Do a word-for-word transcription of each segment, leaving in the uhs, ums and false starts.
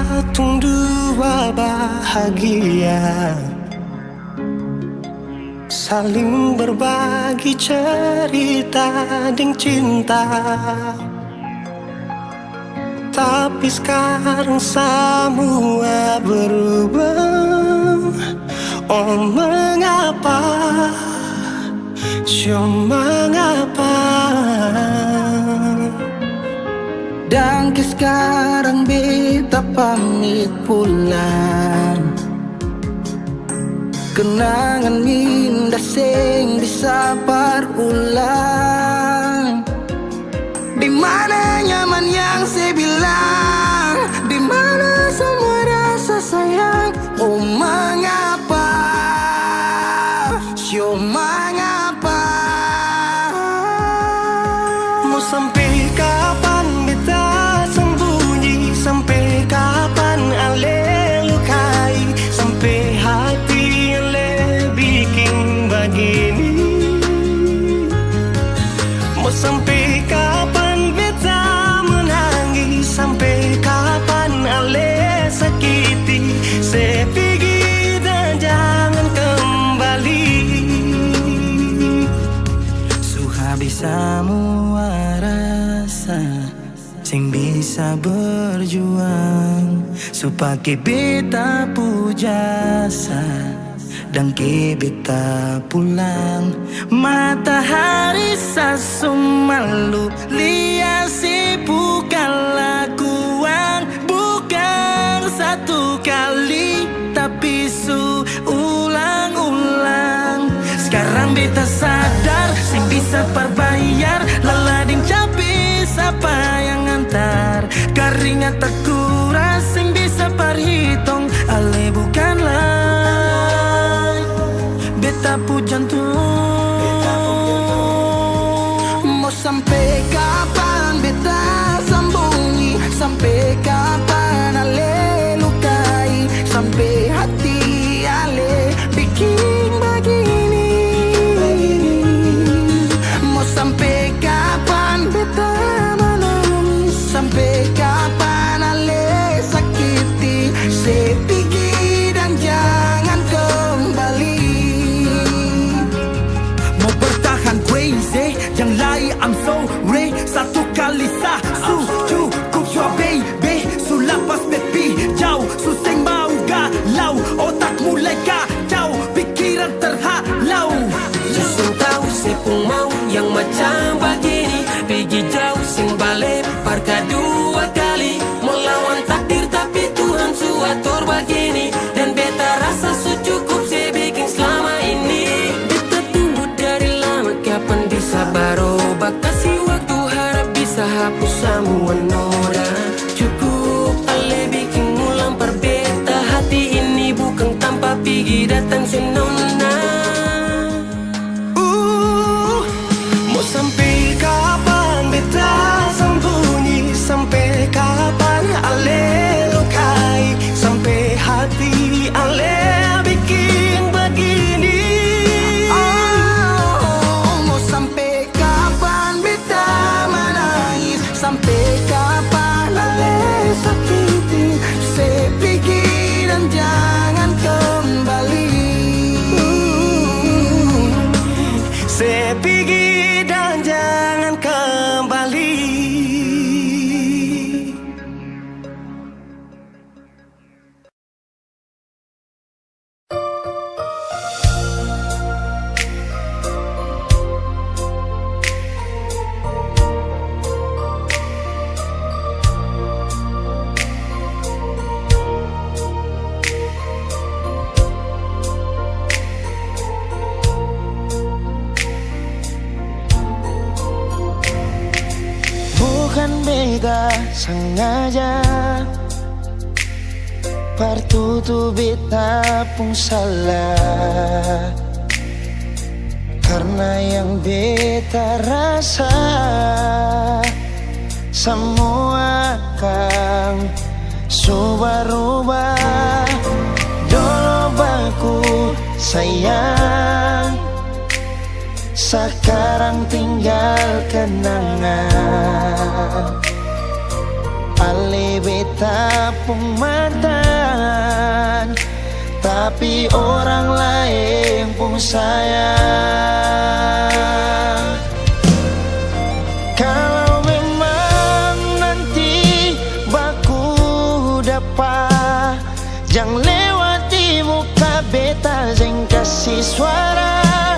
Katong dua bahagia, saling berbagi cerita deng cinta. Tapi skarang samua berubah. Oh, mengapa? Sio mangapa? Dangke skarang beta pamit pulang. Kenangan indah seng bisa par ulang. Di mana nyaman yang se bilang? Di mana samua rasa sayang? Oh, mangapa? Sio mangapa? Mo sampe kapan beta sambunyi? Sampe kapan ale lukai? Sampe hati ale biking bagini? Mo sampe kapan beta manangis? Sampe kapan ale sakiti? Se pigi dan jangan kembali. Su habis samua rasa, seng bisa berjuang. Su pake beta pu jasa, dangke beta pulang. Matahari sa su malu, lia se pu kalakuang. Bukang satu kali, tapi su ulang-ulang. Skarang beta sadar, seng bisa par bayar, lala deng cabe sapa yang antar. Karingat takuras, seng bisa par hitong, ale bukan lai beta pu jantung. Mo sampe kapan beta sambunyi? Sampe kapan ale lukai? Sampe hati ale biking bagini? Mo sampe kapan beta manangis? Sampe kapan ale sakiti? Se pigi dan jangan kembali. Mo bertahan crazy, yang lai I'm sorry. Satu kali sa su cukup jua baby. Su lapas baby jauh, su seng mau galau. Otak mulai kacau, pikiran terhalau. Su seng tau se pung mau yang macam bagini. Pigi jauh seng bale par kadua kali. Mo lawan takdir tapi Tuhan su ator bagini. Dan beta rasa su cukup se biking slama ini. Beta tunggu dari lama, kapan bisa baroba? Kasi waktu, harap bisa hapus samua noda. Cukup ale biking ulang par beta. Hati ini bukang tampa pigi datang se nona. Uh, mo sampe kapan beta sambunyi? Sampe kapan ale lukai? Sampe hati ale biking bagini? Oh, mo sampe kapan beta manangis? Sampe kapan ale sakiti? Se pigi dan jangan kembali. Se pigi dan jangan kembali. Bukan beta sangaja par tutu beta pung salah, karna yang beta rasa samua akang su barubah. Dolo baku sayang, sakarang tinggal kenangan. Ale beta pung tapi orang laeng pung sayang. Kalau memang nanti baku dapa, jang lewat di muka beta, seng kasi suara.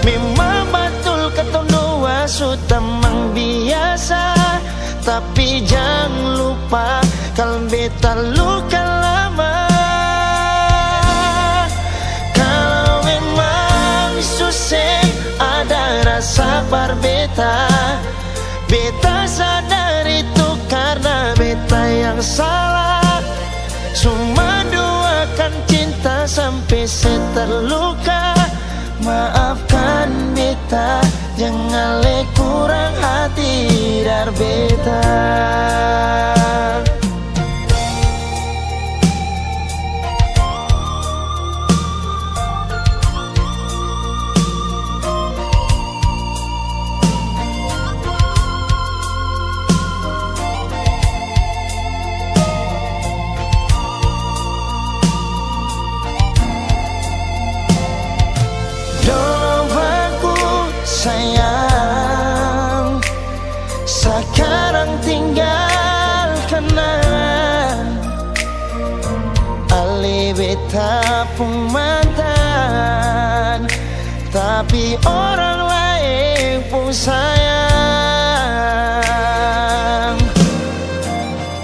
Memang batul katong dua su tamang biasa, tapi jang lupa kal beta luka lama. Kalau memang su seng ada rasa par beta, beta sadar itu karna beta yang salah. Su manduakan cinta sampe se terluka. Maafkan beta, jang ale kurang hati dar beta. Dong baku sayang, sakarang tinggal kanang. Ale beta pung mantan, tapi orang laeng pung sayang.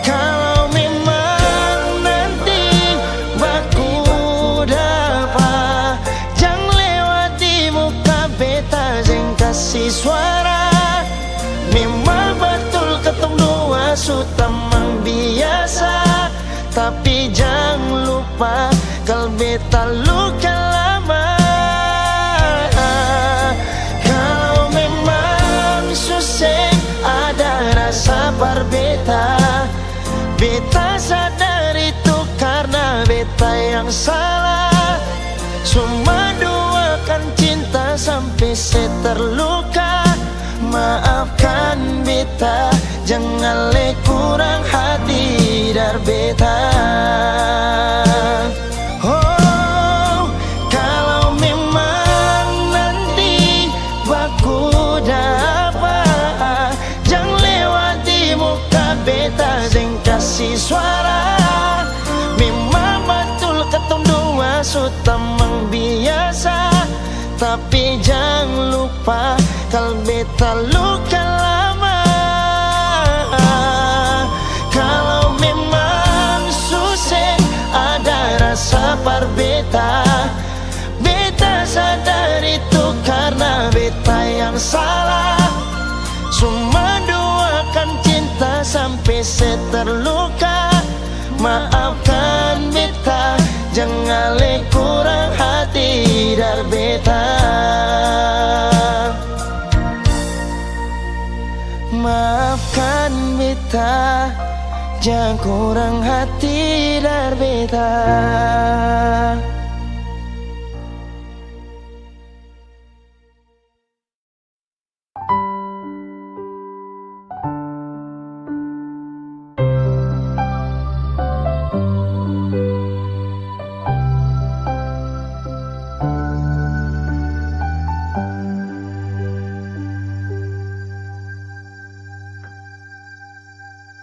Kalau memang nanti baku dapa, jang lewat di muka beta, seng kasi suara. Memang batul katong dua su tamang biasa, tapi jang lupa kal beta luka lama. Kalau memang su seng ada rasa par beta, beta sadar itu karna beta yang salah. Su manduakan cinta sampe se terluka. Maafkan beta, jang ale kurang hati dar beta. Oh, kalau memang nanti baku dapa, jang lewat di muka beta, seng kasi suara. Memang batul katong dua su tamang biasa, tapi jang lupa kal beta luka lama. Kalau memang su seng ada rasa par beta, beta sadar itu karna beta yang salah. Su manduakan cinta sampe se terluka. Maafkan beta, jang ale kurang hati dar beta. Maafkan beta, jang kurang hati dar beta.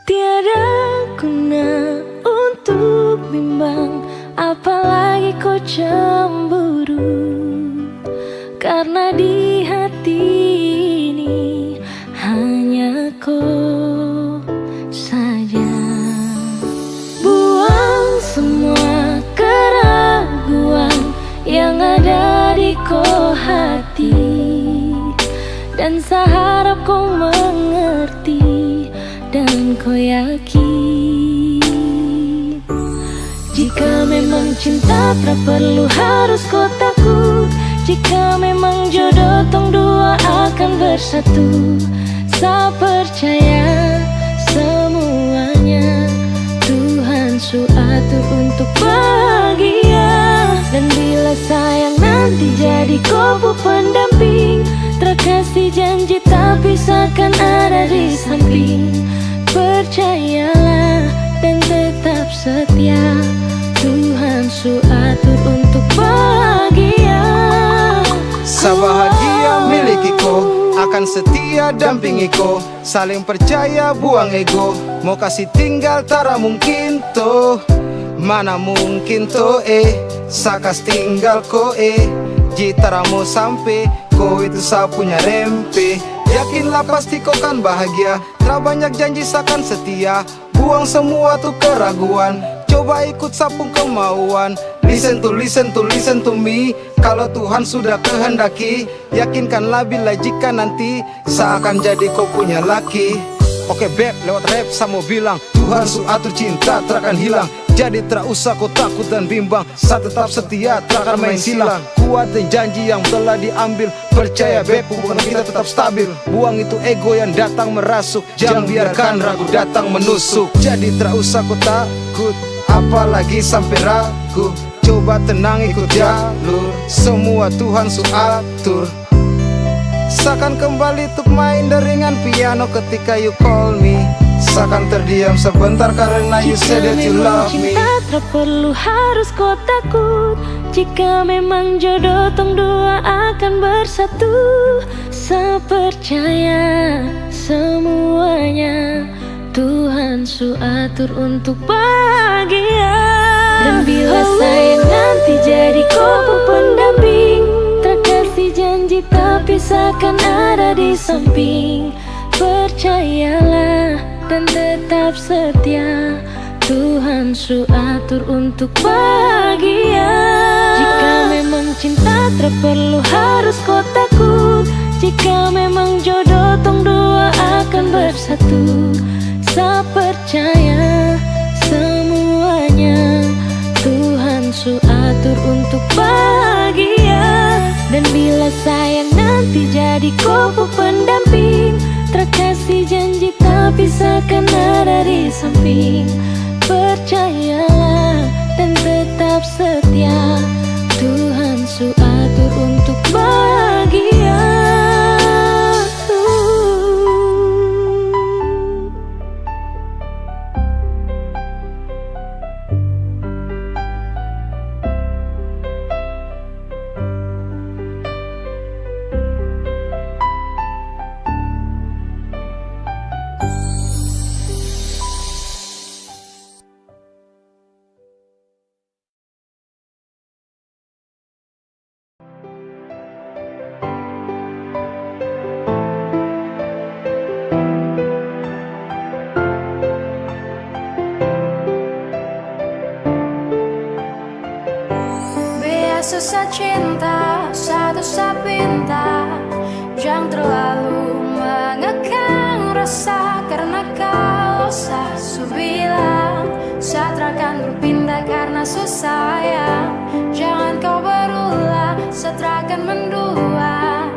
Tiada guna untuk bimbang, apalagi ko cemburu. Karna di hati ini hanya ko saja. Buang semua keraguan yang ada di ko hati, dan sa harap ko mengerti dan ko yakin. Jika memang cinta tak perlu harus ko takut, jika memang jodoh tong dua akan bersatu, sa percaya semuanya Tuhan su atur untuk bahagia. Dan bila sayang nanti jadi ko pu pendamping, terkasih janji tak pisahkan ada di samping. Percayalah dan tetap setia, Tuhan su atur untuk dampingi ko, saling percaya buang ego. Mo kasi tinggal tara mungkin to, mana mungkin to eh, sa kas tinggal ko eh. Ji tara mo sampe, ko itu sa punya rempe. Yakinlah pasti ko kan bahagia, tra banyak janji sa kan setia. Buang semua tu keraguan, coba ikut sa pung kemauan. Listen to, listen to, listen to me. Kalo Tuhan sudah kehendaki, yakinkanlah bila jika nanti sa akan jadi ko punya laki. Oke beb, lewat rap sa mo bilang, Tuhan su atur cinta tra akan hilang. Jadi tra usah ko takut dan bimbang, sa tetap setia tra akan main silang. Kuat deng janji yang telah diambil, percaya beb hubungan kita tetap stabil. Buang itu ego yang datang merasuk, jang biarkan ragu datang menusuk. Jadi tra usah ko takut, apalagi sampe ragu. Coba tenang ikut jalur, semua Tuhan su atur. Sa kan kembali tuk main deringan piano ketika you call me. Sa kan terdiam sebentar karena you say that you love me. Jika memang cinta tak perlu harus ko takut. Jika memang jodoh tong dua akan bersatu. Sa percaya semuanya Tuhan su atur untuk bahagia. Dan bila sayang nanti jadi ko pu pendamping, tra kasi janji tapi sa akan ada di samping. Percayalah dan tetap setia, Tuhan su atur untuk bahagia. Jika memang cinta tra perlu harus ko takut. Jika memang jodoh tong dua akan bersatu. Sa percaya semuanya Tuhan su atur untuk bahagia. Dan bila sayang nanti jadi ko pu pendamping, tra kasi janji tapi sa akan ada di samping. Percayalah dan tetap setia, Tuhan su atur untuk bahagia. Biasa sa cinta, satu sa pinta, jang terlalu mengekang rasa, karna kalo sa su bilang, sa tra akan berpindah karna su sayang. Jangan kau berulah, sa tra akan mendua.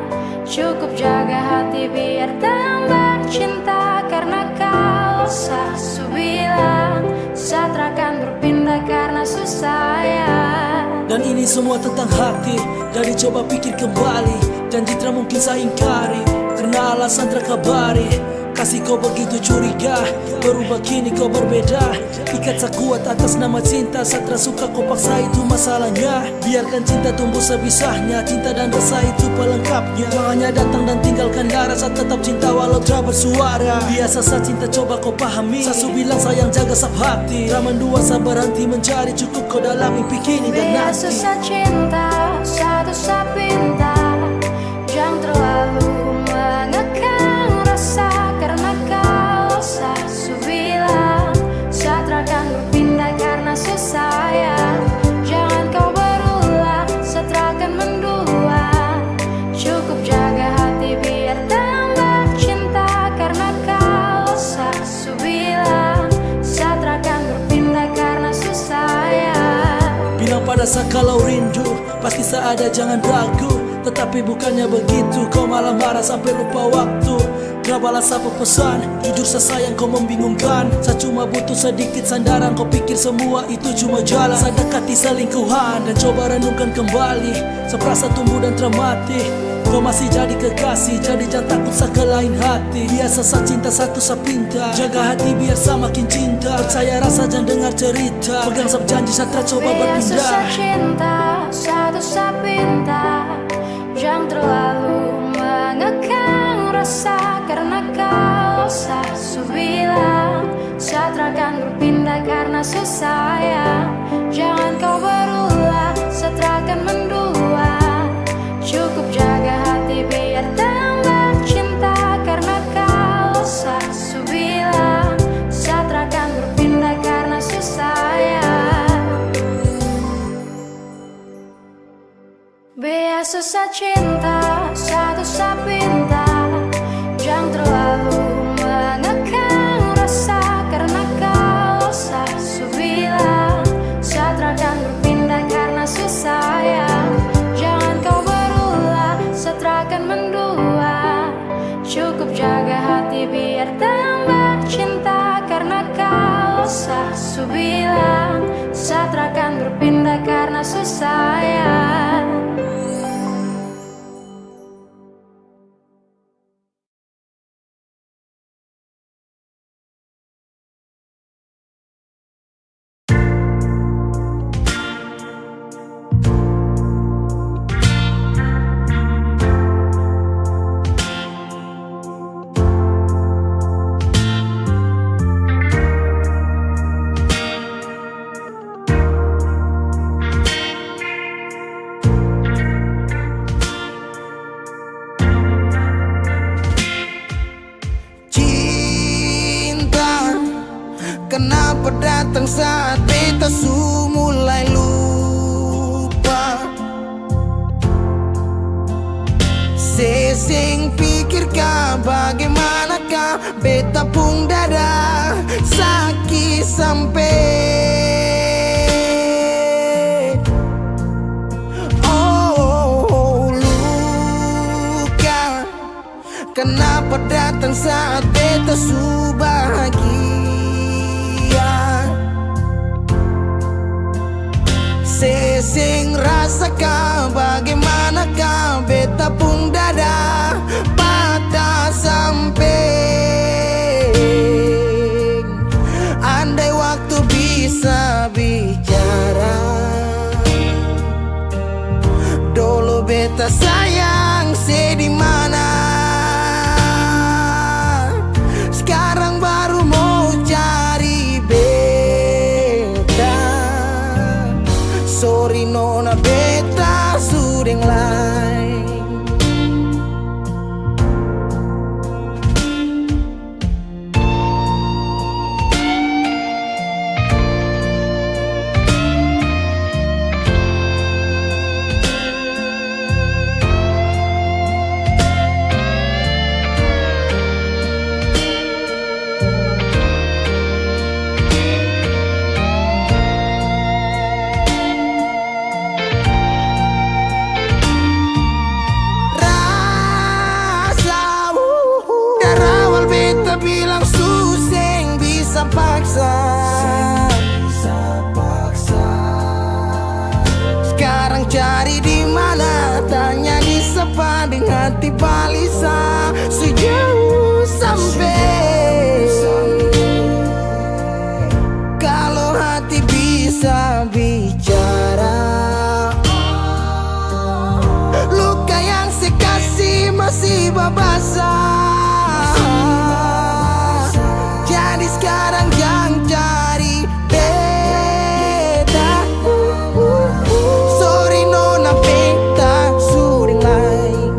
Cukup jaga hati biar tambah cinta, karna kalo sa su bilang, sa tra akan berpindah karna su sayang. Dan ini semua tentang hati, jadi coba pikir kembali. Janji tra mungkin sa ingkari, karna alasan tra kabari. Kasi kau begitu curiga, berubah kini kau berbeda. Ikat sa kuat atas nama cinta, sa tra suka kau paksa, itu masalahnya. Biarkan cinta tumbuh sebisanya, cinta dan rasa itu pelengkapnya. Jangan hanya datang dan tinggalkan darah, sa tetap cinta walau tra bersuara. Biasa sa cinta, coba kau pahami. Sa su bilang sayang, jaga sap hati. Tra mendua, sa berhenti mencari, cukup kau dalam mimpi kini dan nanti. Biasa sa cinta, satu sa pinta. Jang terlalu mengekang rasa, karna kalo sa su bilang, sa tra akan berpindah karna su sayang. Jangan kau berulah, sa tra akan mendua. Cukup jaga hati biar tambah cinta, karna kalo sa su bilang, sa tra akan berpindah karna su sayang. Bilang pada sa kalau rindu, pasti sa ada, jangan ragu. Tetapi bukannya begitu, kau malah marah sampe lupa waktu. Tra balas sa pu pesan, jujur sa sayang kau membingungkan. Sa cuma butuh sedikit sandaran, kau pikir semua itu cuma jalan. Sa dekati selingkuhan dan coba renungkan kembali. Sa perasa tumbuh dan tra mati. Kau masih jadi kekasih, jadi jang takut sa ke lain hati. Biasa sa cinta, satu sa pinta. Jaga hati biar sa makin cinta. Percaya rasa, jang dengar cerita. Pegang sap janji, sa tra coba berpindah. Biasa sa cinta, satu sa pinta. Jang terlalu mengekang rasa, Karna kalo sa su bilang, sa tra akan berpindah karna su sayang. Jangan kau berulah, sa tra akan mendua. Cukup jaga hati biar tambah cinta. Karna kalo sa su bilang, sa tra akan berpindah karna su sayang. Biasa sa cinta, satu sa pinta, jang terlalu mengekang rasa. Karna kalo sa su bilang, sa tra akan berpindah karna su sayang. Jangan kau berulah, sa tra akan mendua. Cukup jaga hati biar tambah cinta. Karna kalo sa su bilang, sa tra akan berpindah karna su sayang. Cinta, kenapa datang saat beta su mulai lupa? Se seng pikir ka, bagaimana ka beta pung dada saki sampe. Oh, luka. Kanapa datang saat beta su bahagia? Se seng rasa ka, bagaimana ka beta pung dada patah sampe. Andai waktu bisa bicara, dolo beta sayang se di mana? Skarang baru mo cari beta. Sori nona, beta su deng laeng. Rasa, uh, uh, dari awal beta bilang su seng bisa paksa. Seng bisa paksa. Skarang cari di mana? Tanya di sapa deng hati balisa. Su jauh sampe. Kalo hati bisa bicara, luka yang se kasi masih babasa. Jadi skarang jang cari beta. Sori nona, beta su deng laeng.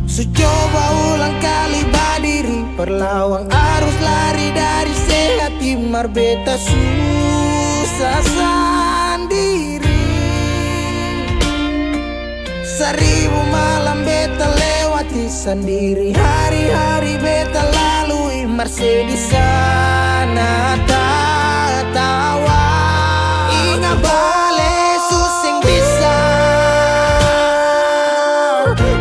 Su coba ulang kali badiri, par lawang arus lari dari se hati, mar beta susah sandiri. Saribu malam beta lewati sandiri, hari-hari beta lalui, mar se di sana tatawa. Inga bale su seng bisa.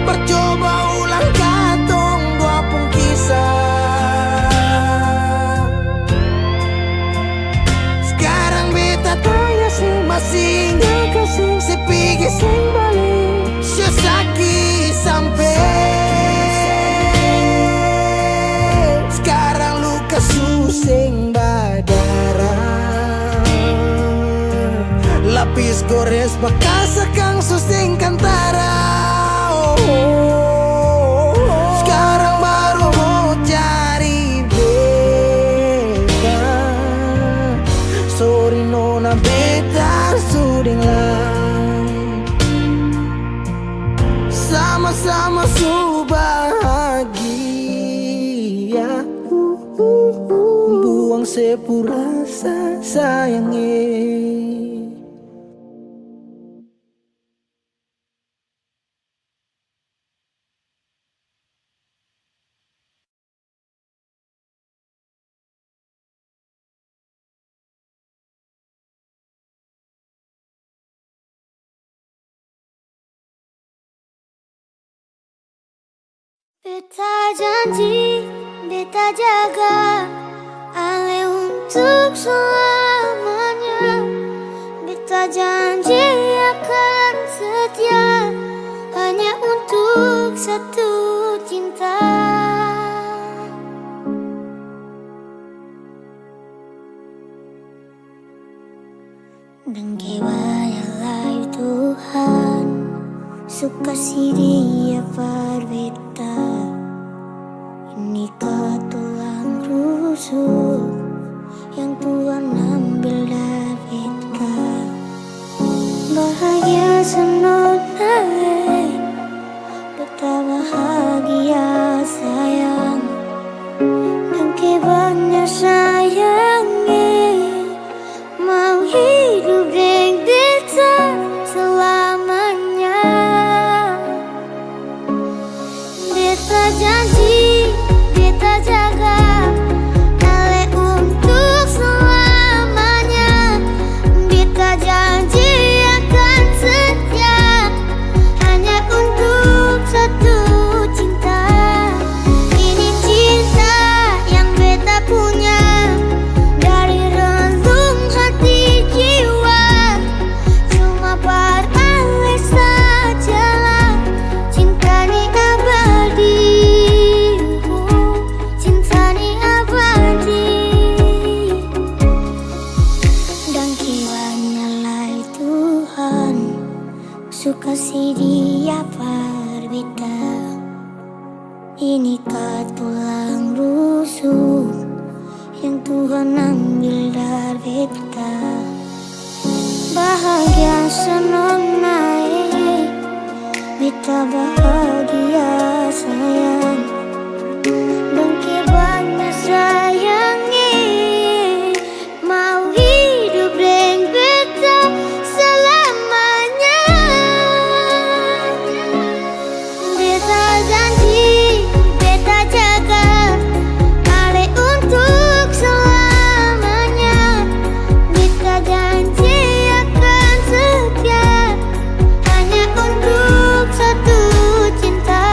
Percoba ulang katong dua pung kisah. Skarang beta tanya se masih inga ka seng, se pigi seng bale, se saki sampe. Skarang luka su seng badara. Pis gores bakas akang su seng kantara. Oh, skarang baru mo cari beta. Sori nona, beta su deng lai. Sama-sama su bahagia. Buang se pu rasa sayang e. Beta janji, beta jaga, ale untuk selamanya. Beta janji akan setia, hanya untuk satu cinta. Dangke banya lai Tuhan su kasi dia par beta. Ini ka tulang rusuk yang Tuhan ambil dari beta. Bahagia sanang nona e, beta bahagia sayang. Dangke banya sayang e, mau hidup deng beta selamanya. Beta janji, beta jaga, ale untuk selamanya. Beta janji akan setia, hanya untuk satu cinta. Ini cinta yang beta punya dari relung hati jiwa. Cuma par ale sajalah, cinta ni abadi, uh, cinta ni abadi. Dangke banya lai Tuhan su kasi dia par beta. Ini ka tulang rusuk yang Tuhan ambil dari beta. Bahagia sanang nona e, beta bahagia sayang. Dangke banya sayang e, mau hidup deng beta selamanya. Beta janji, beta jaga, ale untuk selamanya. Beta janji akan setia, hanya untuk satu cinta.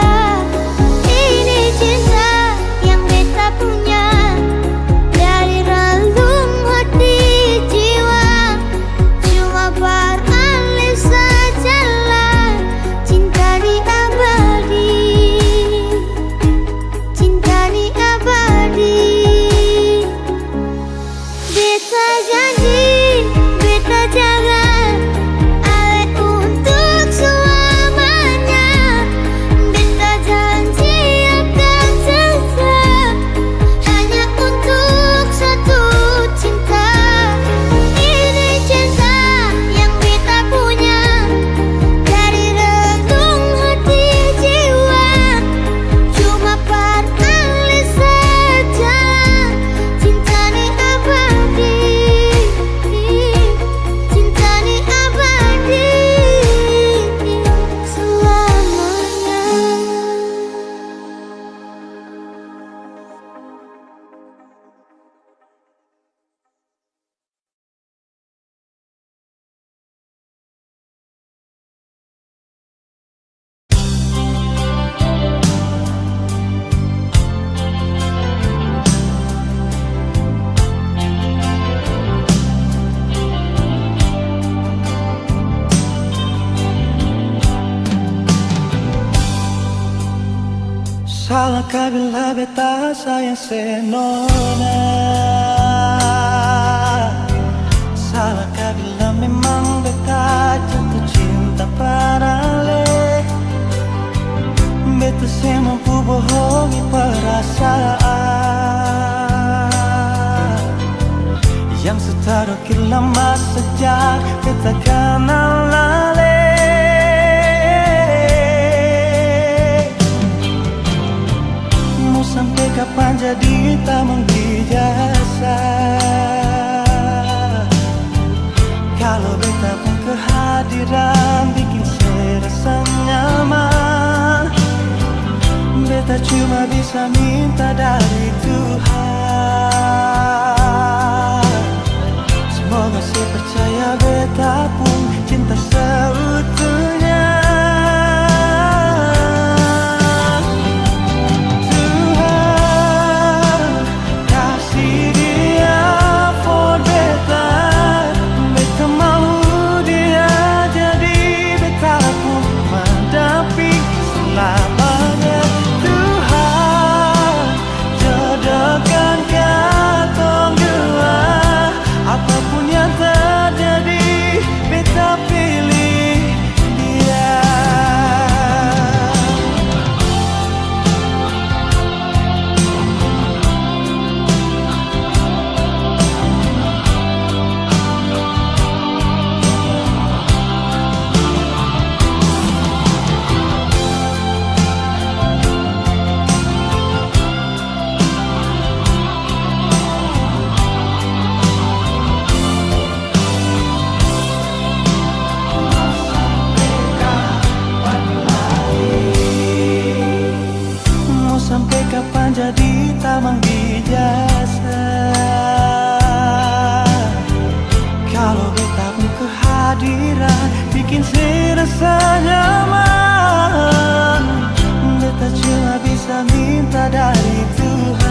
Ini cinta yang beta punya dari relung hati jiwa. Cuma par ale sajalah, cinta ni abadi, cinta ni abadi. Beta janji, beta jaga, ale untuk selamanya. Beta janji akan setia, hanya untuk satu cinta. Ini cinta yang beta punya dari relung hati jiwa. Cuma par ale saja, cinta ni abadi, cinta ni abadi selamanya. Salah ka bilang beta sayang se nona? Salah ka bilang memang beta Parale, beta seng mampu bohongi perasaan yang su tadokir lama sejak beta kanal ale. Mo sampe kapan jadi tamang di jasa? Kalo beta pung kehadiran bikin se rasa nyaman, beta cuma bisa minta dari Tuhan. Semoga se percaya beta pung cinta seutuhnya. Tuhan, kasi Dia for beta, beta mau Dia jadi beta pung pendamping selamanya. Tuhan, jodohkan katong dua, apapun yang terjadi, beta pilih Dia. Mo sampe kapan jadi tamang di jasa? Kalo beta pung kehadiran bikin se rasa nyaman, beta cuma bisa minta dari Tuhan.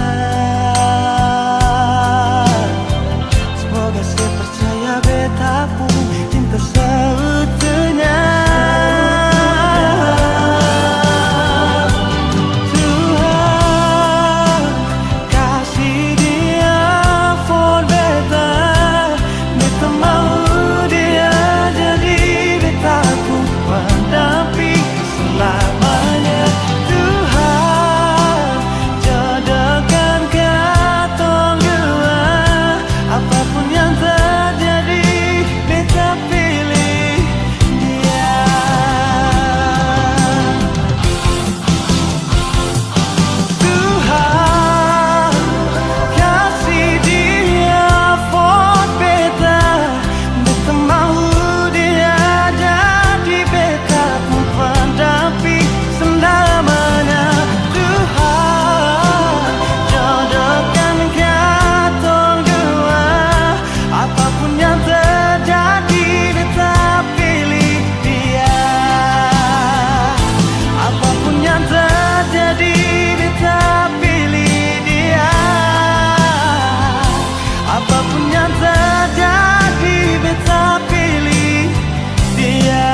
Semoga se percaya beta pung cinta seutuhnya. Tuhan, kasi Dia for beta, beta mau Dia jadi beta pung pendamping selamanya. Tuhan, jodohkan katong dua, apapun yang terjadi, beta pilih Dia. Tuhan, kasi Dia for beta, beta mau Dia jadi beta pung pendamping selamanya. Tuhan, jodohkan katong dua, apapun yang terjadi, beta pilih Dia. Apapun yang terjadi, beta pilih Dia. Apapun yang terjadi, beta pilih Dia.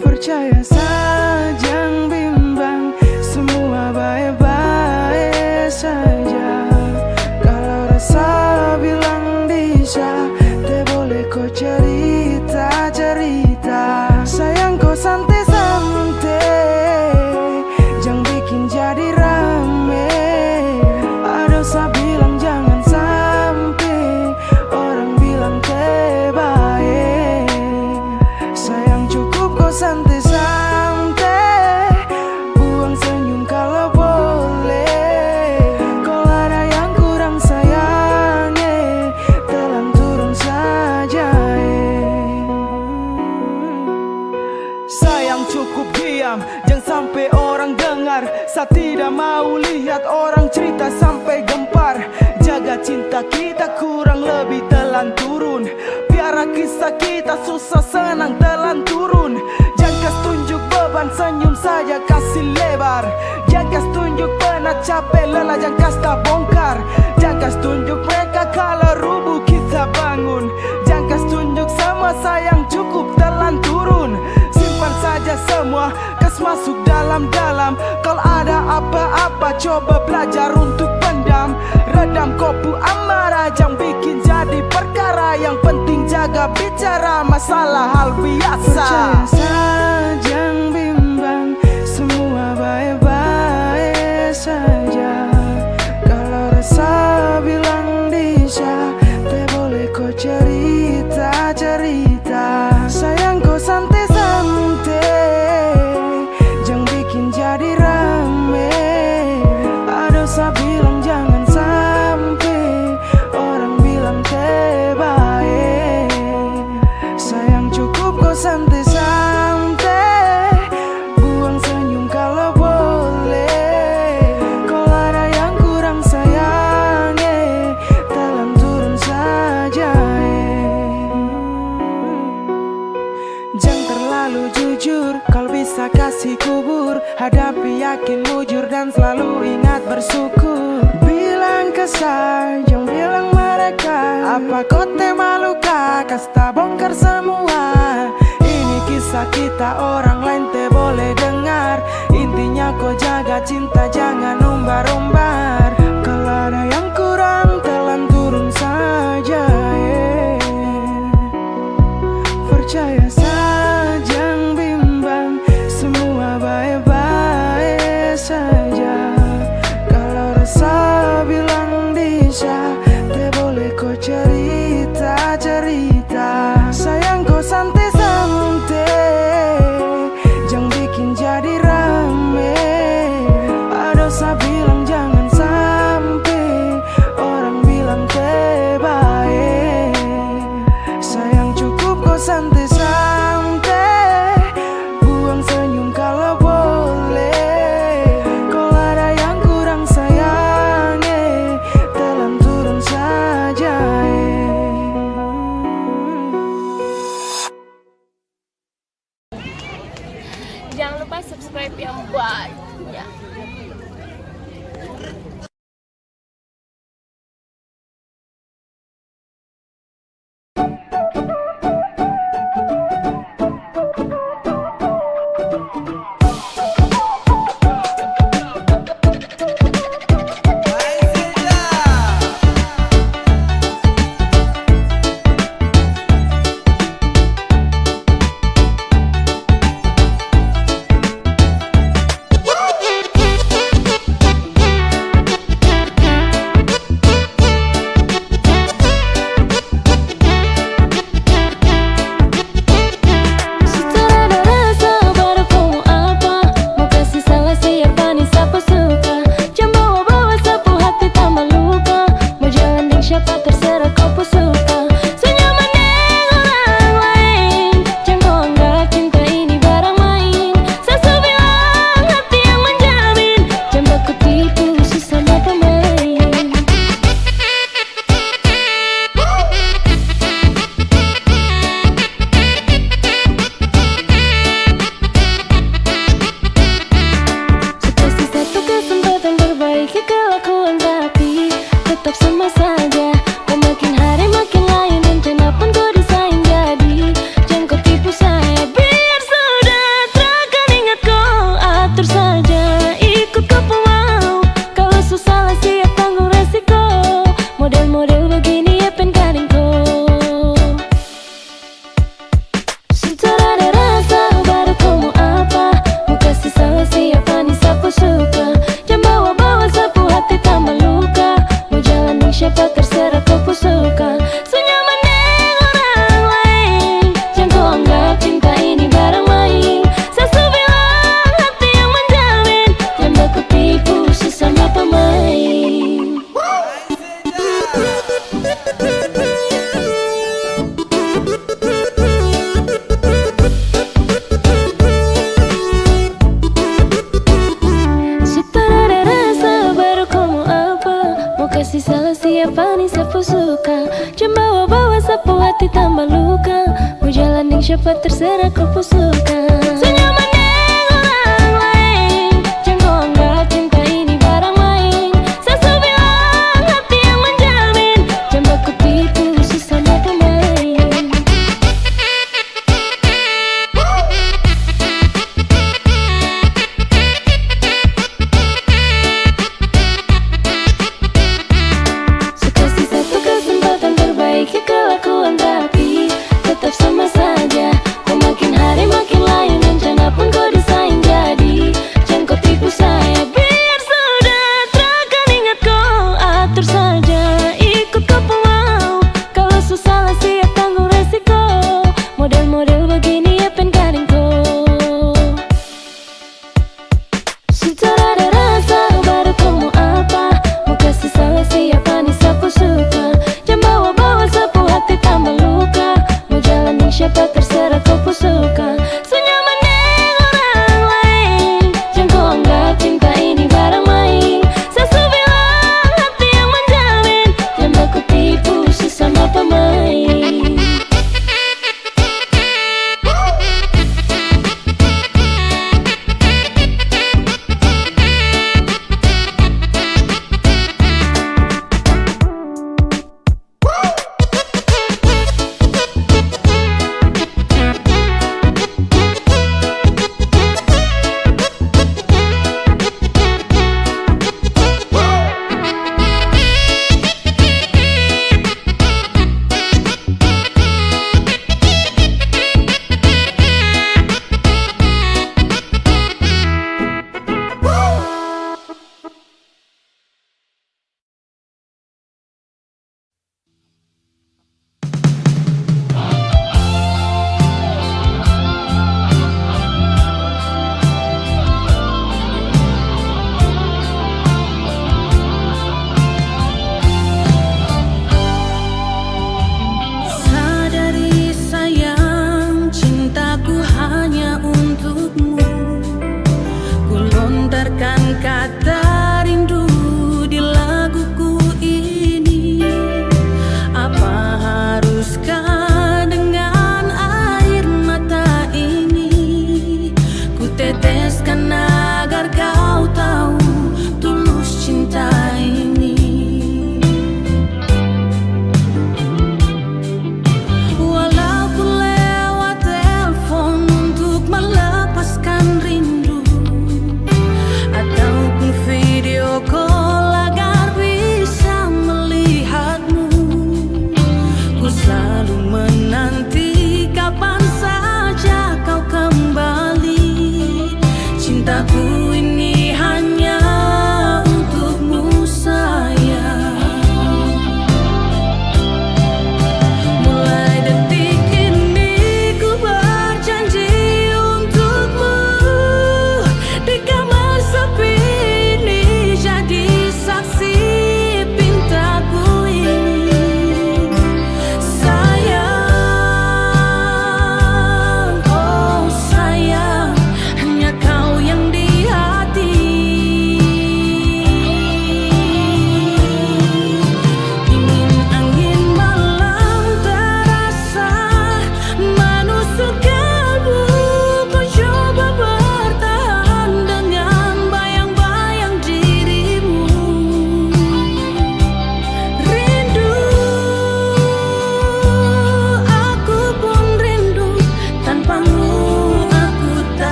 Percaya sa, jang bimbang, semua bae-bae saja. Kalau rasa bilang bisa, te boleh ko cerita-cerita. Sayang ko sante-sante, jang bikin jadi rame. Ada sa bilang jangan sampe orang bilang te bae. Sayang cukup ko sante-sante, buang senyum kalo boleh. Kalo ada yang kurang sayang, eh, telan turun saja, eh. Sayang cukup diam, jang sampe orang dengar. Sa tidak mau lihat orang cerita sampe gempar. Jaga cinta kita kurang lebih telan turun. Piara kisah kita susah senang telan turun. Jang kas tunjuk beb Simpan senyum saja, kasi lebar. Jang kas tunjuk pernah cape, lelah, jang kas tabongkar. Jang kas tunjuk mereka kalo rubuh kita bangun. Jang kas tunjuk semua sayang cukup telan turun. Simpan saja semua, kas masuk dalam-dalam. Kalo ada apa-apa, coba belajar untuk pendam. Redam ko pu amarah, jang bikin jadi perkara. Yang penting jaga bicara, masalah hal biasa. Percaya sa, jang bimbang, semua bae-bae saja. Kalo rasa bilang di sa, te boleh ko cerita-cerita. Sayang ko sante-sante, jang bikin jadi rame. Ada sa bilang jangan sampe orang bilang te bae. Sayang cukup ko sante-sante, buang senyum kalo boleh. Kalo ada yang kurang sayang, eh, telan turun saja, eh. Jang terlalu jujur, kalo bisa kasi kubur. Hadapi yakin mujur dan selalu ingat bersyukur. Bilang ke sa, jang bilang mereka. Apa kote malu ka, kas tabongkar semua. Ini kisah kita, orang lain te boleh dengar. Intinya ko jaga cinta, jangan umbar-umbar. Kalo ada yang kurang, telan turun saja, eh. Percaya sa, jang bimbang, semua bae-bae saja. Kalo rasa bilang di sa, te boleh ko cerita-cerita. Sayang ko sante-sante, jang bikin jadi rame. Ada sa bilang jangan sampe orang bilang te bae. Sayang cukup ko sante-sante, buang senyum kalo boleh. Kalo ada yang kurang sayang, eh, telan turun saja, eh. Jangan lupa subscribe yang banyak. Su tar ada rasa, baru ko mo apa? Mo kasi salah siapa ni, sapa suka? Jang bawa-bawa sa pu hati tambah luka. Mo jalan deng siapa, terserah ko pu suka. Su nyaman deng orang lain. Jang ko anggap cinta ini barang main. Sa su bilang hati yang menjamin. Jang baku tipu, su sama pemain. Su kasi satu kesempatan perbaiki kelakuan, tapi tetap sama saja. Ko makin hari makin lain, rencana pun ko desain jadi. Jang ko tipu saya, biar sudah. Terakan ingat ko, atur saja, ikut ko pu mau. Kalo su salah, siap tanggung resiko. Model-model begini, ya pen kading ko. Su tar ada rasa, baru ko mo apa? Mo kasi salah siapa ni, sapa suka? Jang bawa-bawa sa pu hati tambah luka. Mo jalan deng siapa, terserah ko pu suka. Su nyaman deng orang lain. Jang ko anggap cinta ini barang main. Sa su bilang hati yang menjamin. Jang baku tipu, su sama pemain. Su tar ada rasa, baru ko mo apa? Mo kasi salah siapa ni, sapa suka? Jang bawa-bawa sa pu hati tambah luka. Mo jalan deng siapa, terserah ko pu suka.